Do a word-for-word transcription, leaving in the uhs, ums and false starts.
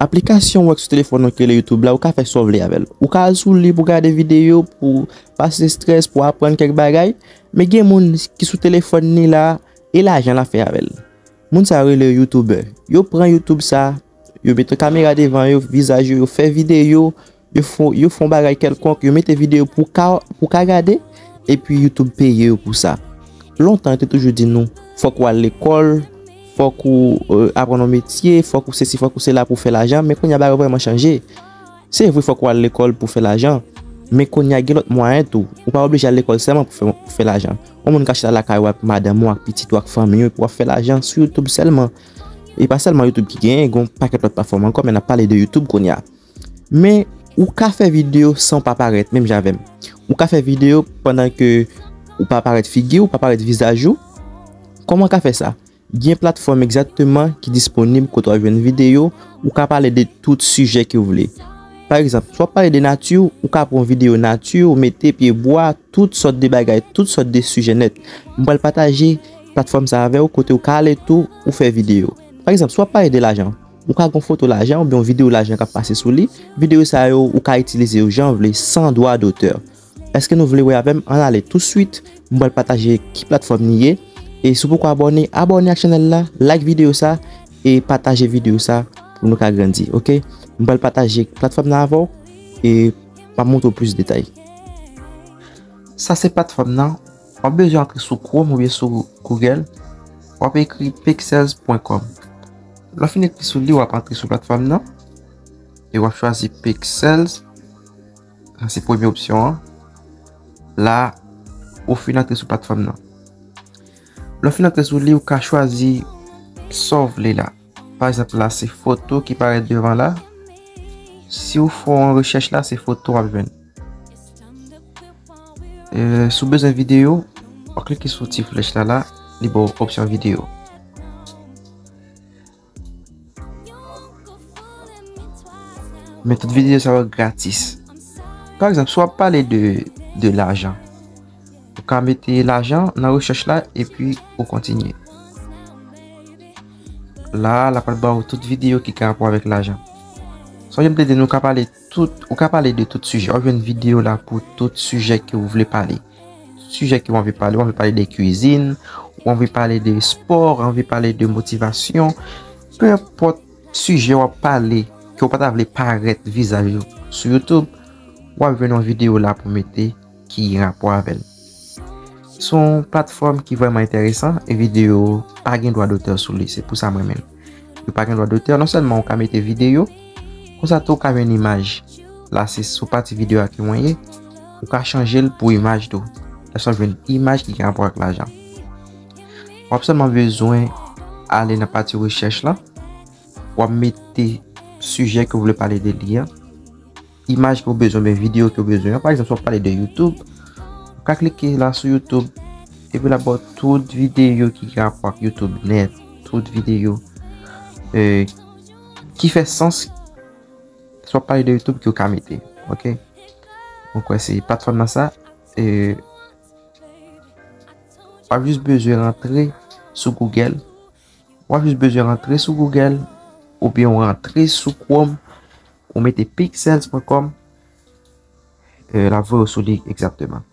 Aplikasyon w wè k sou telefòn ou ki rele YouTube la, ou ka fè sa w vle avè l. Ou ka al sou li pou gade videyo, pou pase estrès, pou aprann kèk bagay. Men gen moun ki sou telefòn li la, e lajan l ap fè avè l. Moun sa yo rele yo YouTuber. Yo pran YouTube sa, yo mete kamera devan yo, vizaj yo, yo fè videyo, yo fon, yo fon bagay kèlkonk, yo mete videyo pou ka, pou ka gade, epi YouTube peye yo pou sa. Lontan, yo te toujou di nou, fòk ou al lekòl, fòk ou euh, aprann yon metye, fòk ou sesi, fòk ou sela pou fè lajan, men kounye a bagay yo vrèman chanje. Se vre, fòk ou al lekòl pou fè lajan, men kounye a gen lòt mwayen tou. Ou pa oblije al lekòl sèlman pou fè, pou fè lajan. Yon moun ka chita lakay ou ak madanm ou, ak pitit ou, ak fanmi ou, epi w ap fè lajan sou YouTube sèlman. E pa sèlman YouTube ki genyen, gen yon pakèt lòt platfòm ankò, men n ap pale de YouTube kounye a. Men, ou ka fè videyo san w pa parèt, menm jan avè m. Ou ka fè videyo pandan ke ou pa parèt figi w, ou pa parèt vizaj ou. Kòman w ka fè sa? Gen platfòm egzakteman ki disponib kote w ap jwenn videyo, ou ka pale de tout sijè ke w vle. Pa egzanp, si w ap pale de nati, ou ka pran videyo nati, ou mete pye bwa, tout sòt de bagay, tout sòt de sijè nèt. M pral pataje platfòm sa avè w kote w ka ale tou, ou fè videyo. Pa egzanp, si w ap pale de lajan, ou ka gen yon foto lajan oubyen yon videyo lajan k ap pase sou li. Videyo sa yo, ou ka itilize yo jan w vle, san dwa dotè. Èske nou vle wè avè m? Ann ale touswit. M pral pataje ki platfòm li ye. E si w poko abòne, abòne ak chanèl la, like videyo sa, e pataje videyo sa pou nou ka grandi, oke? M pral pataje platfòm nan avè w, e m ap montre w plis detay. Sa se platfòm nan. W ap bezwen antre sou Chrome oubyen sou Google. W ap ekri pexels pwen kòm. Lè w fin ekri sou li, w ap antre sou platfòm nan. E w ap chwazi Pexels. Sa se premye opsyon an. La, ou fin antre sou platfòm nan. Lè w fin antre sou li, ou ka chwazi sa w vle la. Pa egzanp, la se foto ki parèt devan la. Si w fè yon rechèch la, se foto w ap jwenn. Euh, si w bezwen videyo, w klike sou ti flèch la la, li ba w opsyon videyo. Men tout videyo sa yo gratis. Pa egzanp, si w ap pale de, de lajan, ou ka mete lajan nan rechèch la epi ou kontinye. La, l ap ba w tout videyo ki gen rapò avèk lajan. Sonje m te di nou ka pale tout, ou ka pale de tout sijè. W ap jwenn videyo la pou tout sijè ke w vle pale. Tout sijè ke w anvi pale, w anvi pale de kwizin, w anvi pale de spò, w anvi pale de motivasyon. Pe enpòt sijè w ap pale, ke w pa ta vle parèt vizaj ou sou YouTube, w ap jwenn yon videyo la pou mete ki gen rapò avè l. Se yon platfòm ki vrèman enteresan e videyo pa gen dwa dotè sou li, se pou sa m renmen l. Yo pa gen dwa dotè, non sèlman ou ka mete videyo, konsa tou ou ka jwenn imaj. La se sou pati videyo a ke mwen ye, ou ka chanje l pou imaj tou. Lè sa w jwenn imaj ki gen rapò ak lajan. W ap sèlman bezwen ale nan pati rechèch la, w ap mete sijè ke w vle pale de li an, imaj ke w bezwen, oubyen videyo ke w bezwen an. Pa egzanp, si w ap pale de YouTube, ou ka klike la sou YouTube, epi l ap ba w tout videyo ki gen rapò ak YouTube nèt, tout videyo, euh, ki fè sans, si w ap pale de YouTube, ke w ka mete, oke? Mwen kwè se platfòm nan sa, euh, w ap jis bezwen rantre sou Google, w ap jis bezwen rantre sou Google, oubyen w rantre sou Chrome, ou mete pexels pwen kòm, euh, l ap voye w sou li egzakteman.